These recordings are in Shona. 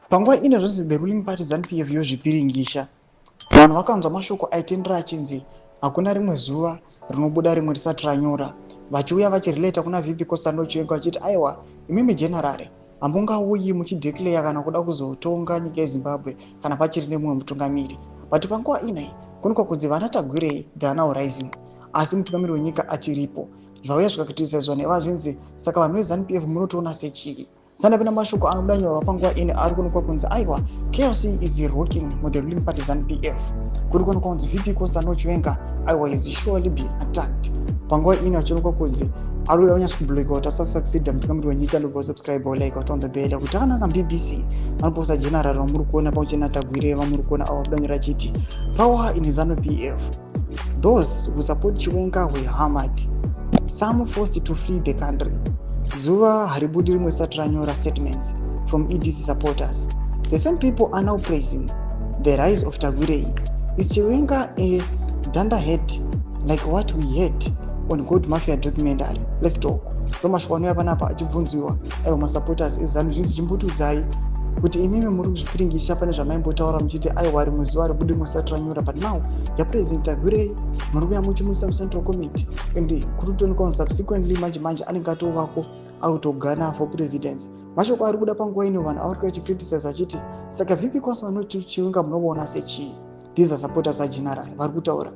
Panguva ino zvonzi the ruling party ZANU-PF yozvipiringisha. Vanhu vakanzwa mashoko aitendera achinzi hakuna rimwe zuva rinobuda rimwe risati ranyora, vachiuya vachirelata kuna VP Constantino Chiwenga vachiti aiwa, imimi general hamungauyi muchideclare kana kuda kuzotonga nyika yeZimbabwe kana pachiri nemumwe mutungamiri. But panguva inai kunoka kunzi vana Tagwirei, they are now rising, asi mutungamiri wenyika achiripo. Zvauya zvikakriticizwa nevazvinzi, saka vanhu veZANU-PF munotoona sechii? Sandapinda mashoko anobuda nyorwa panguva ino ari kuonekwa kunzi aiwa, chaos is rocking muthe ruling party ZANU-PF. Kuri kuonekwa kunzi VP Constantino Chiwenga, aiwa, is surely been attacked. Panguva ino achionekwa kunzi ari kuda kunyatso kubloka kuti asasucceeda mutungamiri wenyika. Ndobva subscribe, like, on the bell kuti akanaka. BBC vanoposta general vamuri kuona pamwe chete naTagwirei vamuri kuona ava budanyora achiti power in ZANU PF, those who support Chiwenga were hammered, some forced to flee the country. Zuva haribudi rimwe risati ranyora. Statements from EDC supporters: the same people are now praising the rise of Tagwirei. Is Chiwenga a dunderhead like what we had on Gold Mafia documentary? Let's talk. Ndo mashoko anouya panapa achibvunziwa aiwa masupporters eZANU, zvinzi chimbotiudzai kuti imimi muri kuzvipiringisha pane zvamaimbotaura muchiti aiwa, rimwe zuva ribudi rimwe risati ranyora, but now yapresident Tagwirei muri kuya muchimuisa mucentral committee and kuri kutoonekwa subsequently manje manje anenge atovako autogana for presidency. Mashoko ari kuda panguva ino, vanhu auri vachicriticize vachiti saka VP Constantino Chiwenga munovaona sechii? These are supporters ageneral vari kutaura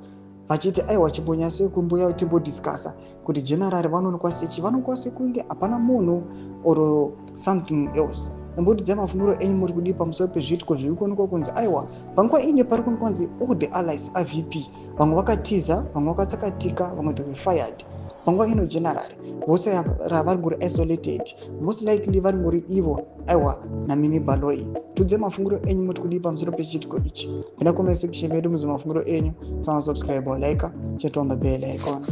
vachiti aiwa, chimbonyase kumbuya timbodiscussa kuti general vanoonekwa sechi, vanoonekwa sekunge hapana munhu or something else. Imbotidzai mafungiro enyu, muri kudii pamusoro pezviitiko zviri kuonekwa kunzi aiwa, panguva ine pari kuonekwa kunzi all the allies aVP, vamwe vakatiza, vamwe vakatsakatika, vamwe they were fired. Panguva ino general vose vari ngori isolated, most likely vari ngori ivo aiwa naMini Baloi. Tudze mafungiro enyu, muti kudii pamusoro pechiitiko ichi? Pinda comment section medu muze mafungiro enyu. Sama subscribe, like, chete on the bell icon.